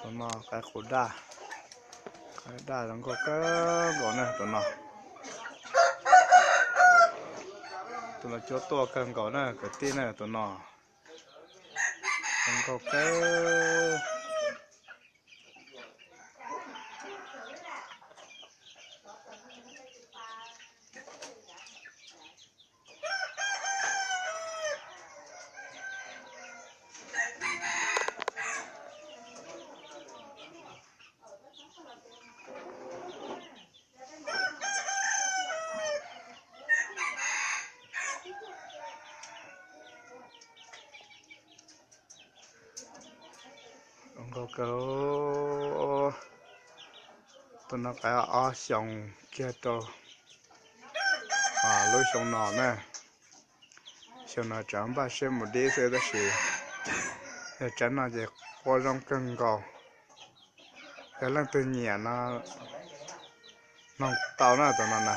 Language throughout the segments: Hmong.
Tus no qaib qus daj, qaib daj zoo nkauj kawg nkaus na tus no. Tus no cuab tuaj kawg nkaus na kwv tij na tus no. Zoo nkauj kawg. Zoo nkauj kawg. Tus no qaib ob xyoos kiag rau lub xyoo no na. Xyoo no tseem npaj siab mus dib xwb tab sis yog tsab no ces qua zoo kawg nkaus. Yog leej twg nyiam no noog tau na tus no na.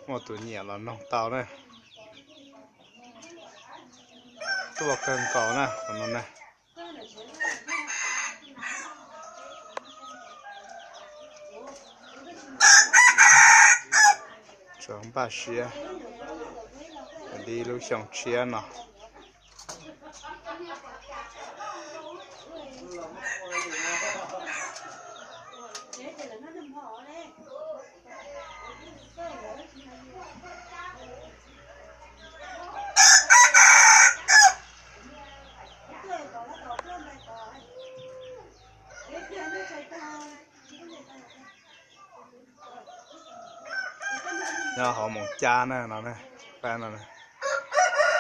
Muaj tus nyiam los noog tau na. Tuaj kawg nkaus na tus no na. Tseem npaj siab dib lub xyoo tshiab no. Nyob hauv Moos Cab na no,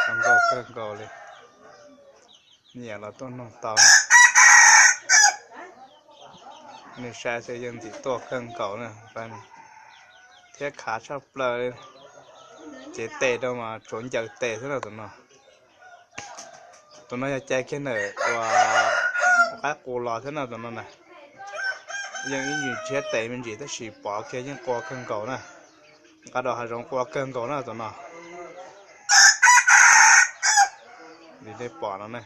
zoo nkauj kawg nkaus li. Nyiam los tuaj noog tau. Nej saib xwb yeej ntxim tuaj kawg nkaus na, thiab khav tshaj plaws li. Cev tes rau mas tsuav ncaws tes xwb na tus no. Tus no yog cais kiag ntawm uas qaib qus los thiab no tus no na. Yeej ib nyuag nrhiav tes me ntsis tab sis pov kiag yeej qua kawg nkaus na. Nqa rau hav zoov qua kawg nkaus na tus no. Li nej pom no na.